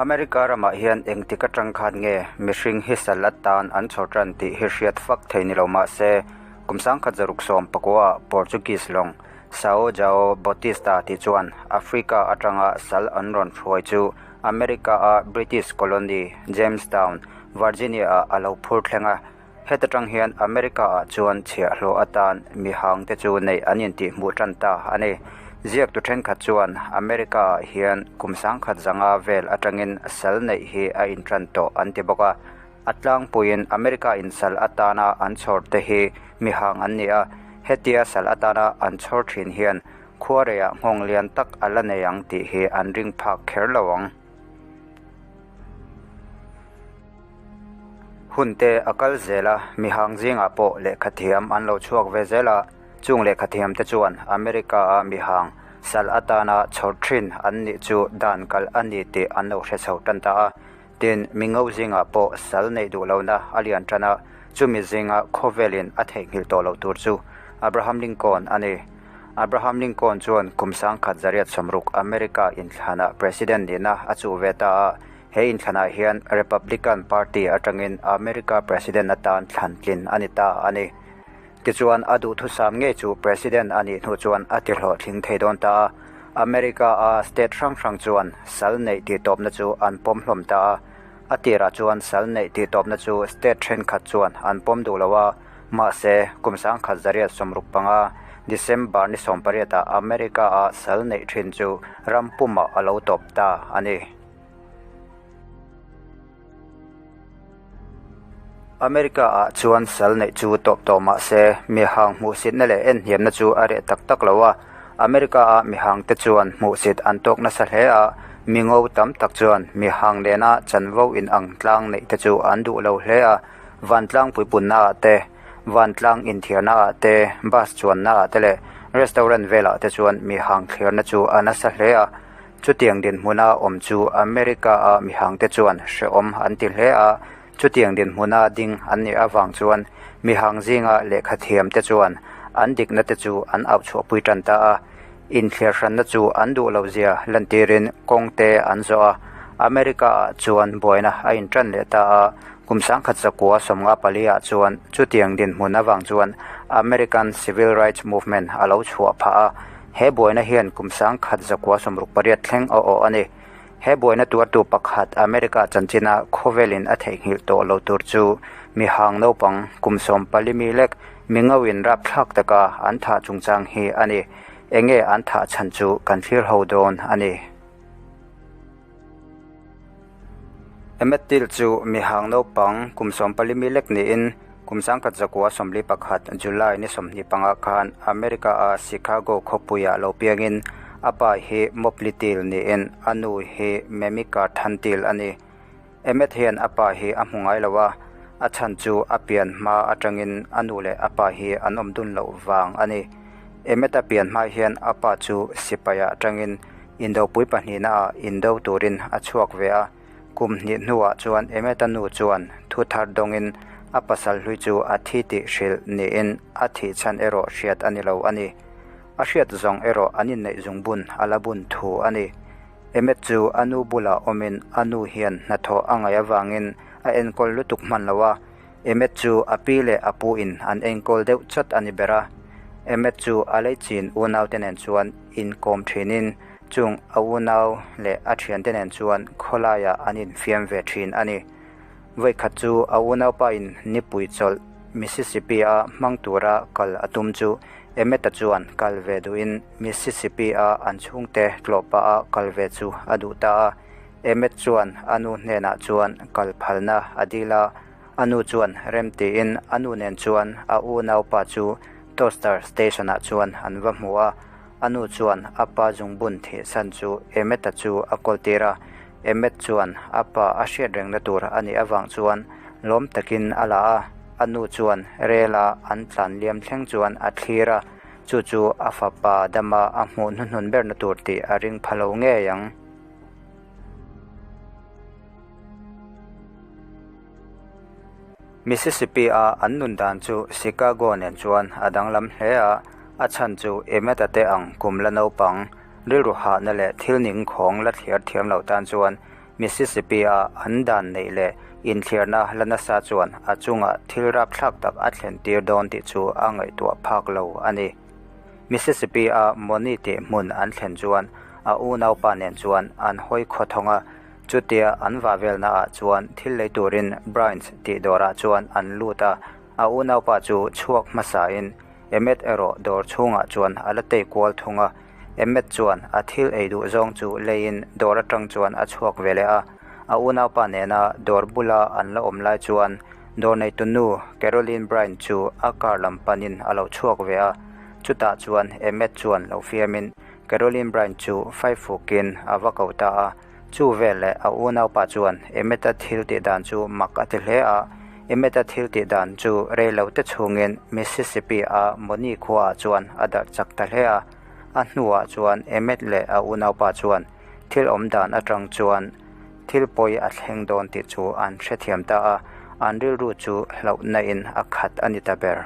America ramah hian engtik atang khan nge mihring hi sal atan an chhawr tan tih hi hriat fak thei ni lo mah se, kum 1919 ah Portuguese lawng Sao Joao Bautista tih chuan Africa atanga sal an rawn hruai chu America a British colony Jamestown, Virginia ah a lo phur thleng a. Heta tang hian America ah chuan chhiahhlawh atan mihang te chu neih an intihhmuh tan ta a ni. Ziaktu thenkhat chuan America ah hian kum 1100 vel atangin sal neih hi a intan tawh an ti bawk a. A tlangpuiin America in sal atana an chhawr te hi mihang an ni a, hetia sal atana an chhawr thin hian khuareiah nghawng lian tak a la nei ang tih hi an ring phak kher lo ang. Hun te a kal zel a, mihang zingah pawh lehkhathiam an lo chhuak ve zel a, chung lehkhathiam te chuan America a mihang sal atana chhawr thin an nih chu dan kalh a ni tih an lo hre chho tan ta a. Tin, mingo zingah pawh sal neih duh lohna a lian tan a, chumi zinga khawvelin a theihnghilh tawh loh tur chu Abraham Lincoln a ni. Abraham Lincoln chuan kum 1860 America inthlanah President nihna a chuh ve ta a, He inthlanah hian Republican Party atangin America President atan thlan tlin a ni ta a ni. Tichuan, a duhthusam ngei chu President a nih hnu chuan a tihlawhtling thei dawn ta a. America a state hrang hrang chuan sal neih tihtawpna chu an pawm hlawm ta a. A tirah chuan sal neih tihtawpna chu state thenkhat chuan an pawm duh lo a, mahse, kum 1965 December ni 18 ah America a sal neih thin chu ram pumah a lo tawp ta a ni. America ah chuan sal neih chu tawp tawh mah se, mihang hmuhsitna leh enhniamna chu a reh tak tak lo a. America a mihang te chuan hmuhsit an tawk nasa hle a, mingo tam tak chuan mihang nena chanvo inang tlang neih te chu an duh lo hle a, vantlang puipunna ah te, vantlang inthiarna ah te, bus chuanna ah te leh restaurant velah te chuan mihang thlirna chu a nasa hle a. Chutiang dinhmuna awm chu America-a mihangte chuan hrehawm an ti hle a, chutiang dinhmuna ding an nih avang chuan mihang zinga lehkhathiamte chuan an dikna te chu an auchhuahpui tan ta a. Inthliarhranna chu an duh lohzia lantirin kawngte an zawh a, America-ah chuan buaina a intan leh ta a, kum 1954 ah chuan chutiang dinhmun avang chuan American Civil Rights Movement a lo chhuah phah a. He buaina hian kum 1968 thleng a awh a ni. He buaina tuartu pakhat America chanchina khawvelin a theihnghilh tawh lo tur chu mihang naupang kum 14 mi lek mingoin rapthlak taka an thah chungchang hi a ni. Enge an thah chhan chu kan thlir ho dawn a ni. Emmett Till chu mihang naupang kum 14 mi lek niin kum 1941 July ni 25 khan America a Chicago khawpuiah lo piangin a pa hi Mobley Till niin a nu hi Mamie Carthan Till a ni. Emmett hian a pa hi a hmu ngai lo a, a chhan chu a pian hma atangin a nu leh a pa hi an awm dun loh vang a ni. Emmett a pian hma hian a pa chu sipaiah atangin Indopui pahnihna ah indo turin a chhuak ve a, kum hnih hnuah chuan Emeta nu chuan thu thar dawngin a pasal hlui chu a thi tih hrilh niin a thih chhan erawh hriat a ni lo a ni. A hriat zawng erawh an inneih zungbun a la bun thu a ni. Emet chu a nu bulah awmin a nu hian hnathawh a ngaih avangin a enkawl lutuk hman lo a, Emmet chu a pi leh a pu in an enkawl deuh chat a ni ber a. Emmet chu a leichin unaute nen chuan inkawm thinin chung a unau leh a thiante nen chuan khawlaiah an infiam ve thin a ni. Vawikhat chu a unaupa in nipui chawlh Mississippi a hmang tura kal a tum chu Emmett-a chuan kal ve duhin Mississippi a an chhungte tlawh pah a kal ve chu a duh ta a. Emmet chuan a nu hnenah chuan kal phalna a dil a, a nu chuan rem tiin a nu nen chuan a unaupa chu Toaster Station ah chuan an va hmu a, a nu chuan a pa zungbun thihsan chu Emmet-a chu a kawl tir a, Emmet chuan a pa a hriat rengna tur a nih avang chuan lawm takin a la a, a nu chuan rel a an tlan liam thleng chuan a thlir a, chu chu a fapa dama a hmuh hnuhnun berna tur tih a ring pha lo ngei ang. Mississippi a an nun dan chu Chicago nen chuan a danglam hle a, a chhan chu Emmett-a te ang kum la naupang, rilru hahna leh thil ning khawng la thliar thiam loh tan chuan Mississippi-a an dan neih leh inthliarna la nasa chuan a chungah thil rapthlak tak a thlen tir dawn tih chu a ngaihtuah phak lo a ni. Mississippi-a Money tih hmun an thlen chuan a unaupa nen chuan an hawi khawthawng a, chutia an vah velnaah chuan thil lei turin Bryant tih dawrah chuan an lut a, a unaupa chu chhuak hmasain Emmet erawh dawr chhungah chuan a la tei kual thung a, Emmet chuan a thil ei duh zawng chu leiin dawr atang chuan a chhuak ve leh a, a unaupa nena dawr bula an la awm lai chuan dawr neitu nu Caroline Bryant chu a car lam panin a lo chhuak ve a, chutah chuan Emmet chuan lo fiamin Caroline Bryant chu faifukin a va ko ta a. Chu veleh a unaupa chuan Emmet-a thil tih dan chu mak a ti hle a, Emmet-a thil tih dan chu rei lo te chhungin Mississippi-a Money khuaah chuan a darh chak ta hle a. A hnuah chuan Emmet leh a unaupa chuan thil awm dan atang chuan thil pawi a thleng dawn tih chu an hrethiam ta a, an rilru chu hlauhna in a khat a ni ta ber.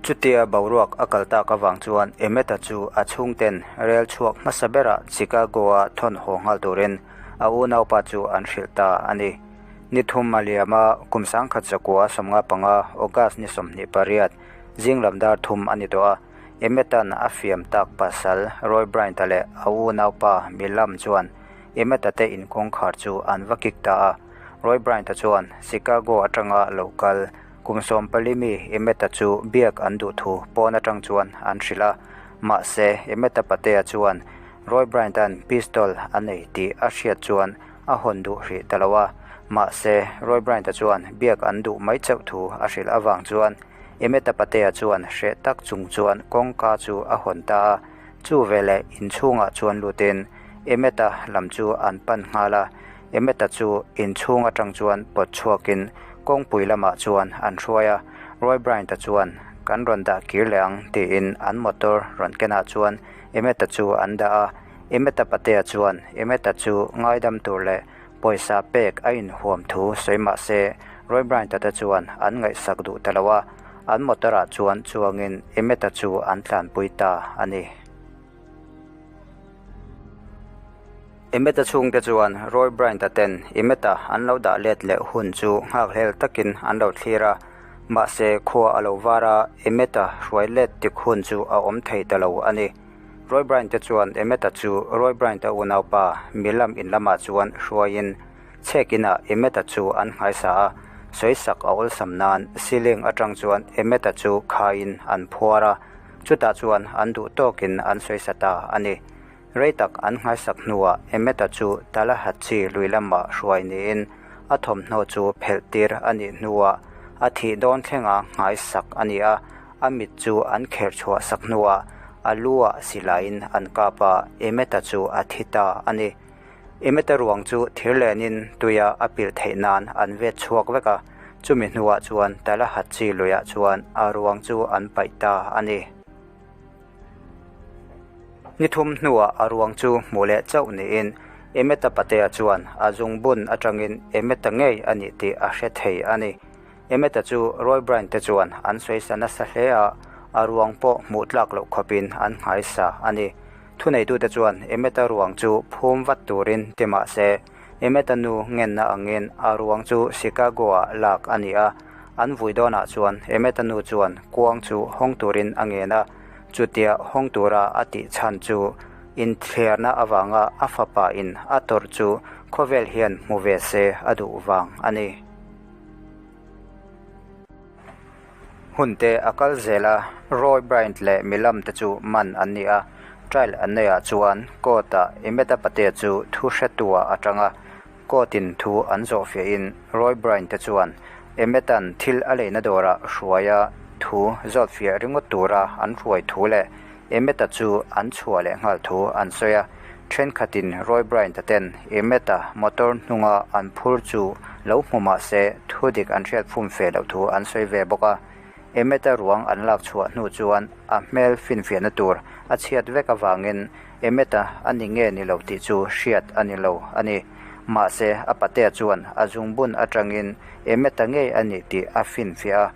Chutia boruak a kal tak avang chuan Emmet-a chu a chhungten rel chhuak hmasa berah Chicago-a thawn haw nghal turin a unaupa chu an hrilh ta a ni. Ni thum a liam a, kum 1915 August ni 28, zing lam dar thum a ni tawh a, Emmet-a'n a fiam tak pasal Roy Bryant-a leh a unaupa Milam chuan Emmet-a te inkawngkhar chu an va kik ta a. Roy Bryant-a chuan Chicago atanga lo kal kum 14 mi Emmet-a chu biak an duh thu pawn atang chuan an hrilh a. Mahse, Emmet-a patea chuan Roy Bryant-a'n pistol a nei tih a hriat chuan a hawn duh hrih ta lo a. Mahse, Roy Bryant-a chuan biak an duh mai chauh thu a hrilh avang chuan Emmet-a patea chuan hreh tak chung chuan kawngka chu a hawn ta a. Chu veleh inchhungah chuan lutin Emmet-a lam chu an pan nghal a. Emmet-a chu inchhung atang chuan pawt chhuakin kawngpui lamah chuan an hruai a, Roy Bryant-a chuan, Kan rawn dah kir leh ang, tiin an motor rawn kenah chuan Emmet-a chu an dah a. Emmet-a patea chuan Emmet-a chu ngaidam tur leh pawisa pek a inhuam thu sawi mah se Roy Bryant-a te chuan an ngaihsak duh ta lo a, an motor-ah chuan chuangin Emmet-a chu an tlanpui ta a ni. Emmet-a chhungte chuan Roy Bryant-a ten Emmet-a an lo dah let leh hun chu nghakhlel takin an lo thlir a, mahse khua a lo var a, Emmet-a hruai let tik hun chu a awm thei ta lo a ni. Roy Bryant-te chuan Emmet-a chu Roy Bryant-a unaupa Milam in lamah chuan hruaiin chhek inah Emmet-a chu an nghaisa a, sawisak a awlsam nan ceiling atang chuan Emmet-a chu khaiin an phuar a, Chutah chuan an duh tawkin an sawi sa ta a ni. Rei tak an nghaisak hnuah Emmet-a chu Tallahatchie lui lamah hruai niin a thawmhnaw chu phelh tir a nih hnuah a thih dawn thlenga nghaisak a ni a, a mit chu an kher chhuah sak hnuah a lu-ah silaiin an kap a, Emmet-a chu a thi ta a ni. Emmet-a ruang chu thir lenin tuia a pilh theih nan an vet chhuak vek a, chumi hnuah chuan Tallahatchie luiah chuan a ruang chu an paih ta a ni. Ni thum hnuah a ruang chu hmuh leh chauh niin Emmet-a patea chuan a zungbun atangin Emmet-a ngei a nih tih a hre thei a ni. Emmet-a chu Roy Bryant te chuan an sawi sa nasa hle a, a ruang pawh hmuh tlak loh khawpin an nghaisa a ni. Thuneitute chuan Emmet-a ruang chu phum vat turin ti mah se, Emmet-a nu ngenna angin a ruang chu Chicago-ah lak a ni a. An vui dawnah chuan Emmet-a nu chuan kuang chu hawng turin a ngen a, chutia hawng tura a tih chhan chu inthliarna avanga a fapa in a tawrh chu khawvel hian hmu ve se a duh vang a ni. Hun te a kal zel a, Roy Bryant leh Milam te chu man an ni a, trial an neihah chuan court ah Emmet-a patea chu thu hretu-ah a tang a, court in thu an zawh fiahin Roy Bryant te chuan Emmet-a'n thil a leina dawrah hruaia thu zawt fiah ringawt tura an hruai thu leh Emmet-a chu an chhuah leh nghal thu an sawi a, thenkhatin Roy Bryant-a ten Emmet-a motor hnunga an phur chu lo hmu mah se thu dik an hriat fum fe loh thu an sawi ve bawk a. Emmet-a ruang an lak chhuah hnu chuan a hmel finfiahna tur a chhiat vek avangin Emmet-a a ni nge ni lo tih chu hriat a ni lo a ni. Mahse, a patea chuan a zungbun atangin Emmet-a ngei a ni tih a finfiah a.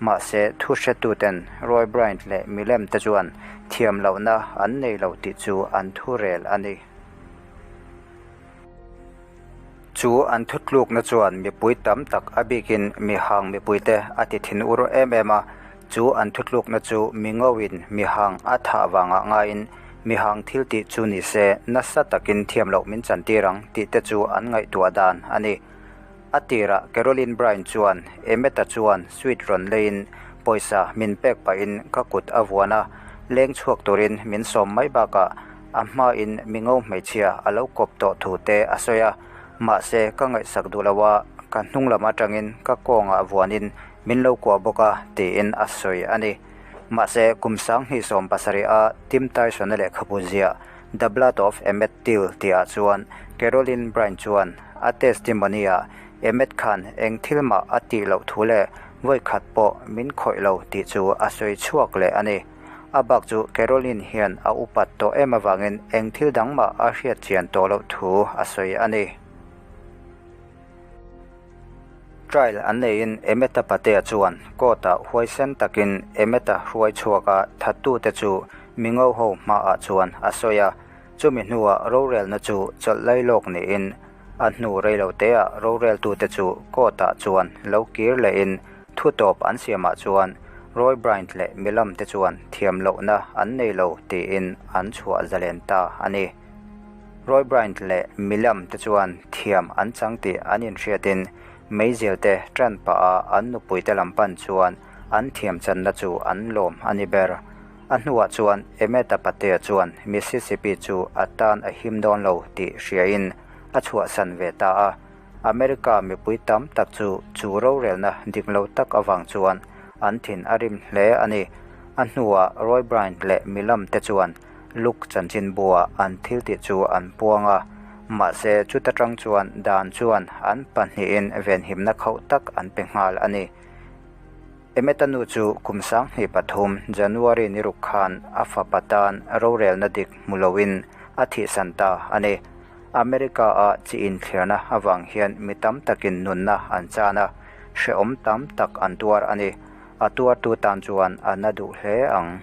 Mahse, thu hretuten Roy Bryant leh milem te chuan thiam lohna an nei lo tih chu an thu rel a ni. Chu an thutlukna chuan mipui tam tak a bikin mihang mipuite a ti thin ur em em a, chu an thutlukna chu mi ngoin mihang a thah vangah ngaiin mihang thil tih chu ni se nasa takin thiam loh min chantir ang tih te chu an ngaihtuah dan a ni. A tirah Caroline Bryant chuan Emmett-a chuan sweet rawn leiin pawisa min pek pahin ka kut a vuan a, leng chhuak turin min sawm mai bakah a hmain mi ngo hmeichhia a lo kawp tawh thu te a sawi a, mahse ka ngaihsak duh lo a, ka hnung lam atangin ka kawngah vuanin min lo kuah bawk a tiin a sawi a ni. Mahse kum 2017 a Tim Tyson-a lehkhabu ziah The Blood of Emmett Till tihah chuan Caroline Bryant chuan a testimony-ah Emmett khan eng thil mah a tih loh thu leh vawi khat pawh min khawih lo tih chu a sawi chhuak leh a ni. A bak chu Caroline hian a upat tawh em avangin eng thil dang mah a hriat chian tawh loh thu a sawi a ni. Trial an neiin Emmett-a patea chuan court-ah huaisen takin Emmett-a hruai chhuaka thattute chu mingo ho hmaah chuan a sawi a. Chumi hnuah rorelna chu chawlh lai lawk niin a hnu reiloteah roreltute chu court-ah chuan lo kir lehin thu tawp an siamah chuan Roy Bryant leh milam te chuan thiam lohna an nei lo tiin an chhuah zalen ta a ni. Roy Bryant leh milam te chuan thiam an chang tih an inhriatin meizial te tan pah a an nupuite lam pan chuan an thiam channa chu an lawm a ni ber. A hnuah chuan Emmett-a patea chuan Mississippi chu a tan a him dawn lo tih hriain a chhuahsan ve ta a. America mipui tam tak chu chu rorelna dik lo tak avang chuan an thin a rim hle a ni. A hnuah Roy Bryant leh milam te chuan Luke chanchinbua an thiltih chu an puang a, mahse chuta tang chuan dan chuan an pahnihin venhimna khauh tak an pe nghal a ni. Emmett-a nu chu kum 2003 January ni ruk khan a fapa tan rorelna dik hmu loin a thihsan ta a ni. America-a chi inthliarna avang hian mi tam takin nunna an chan a, hrehawm tam tak an tuar a ni. A tuartu tan chuan a na duh hle ang.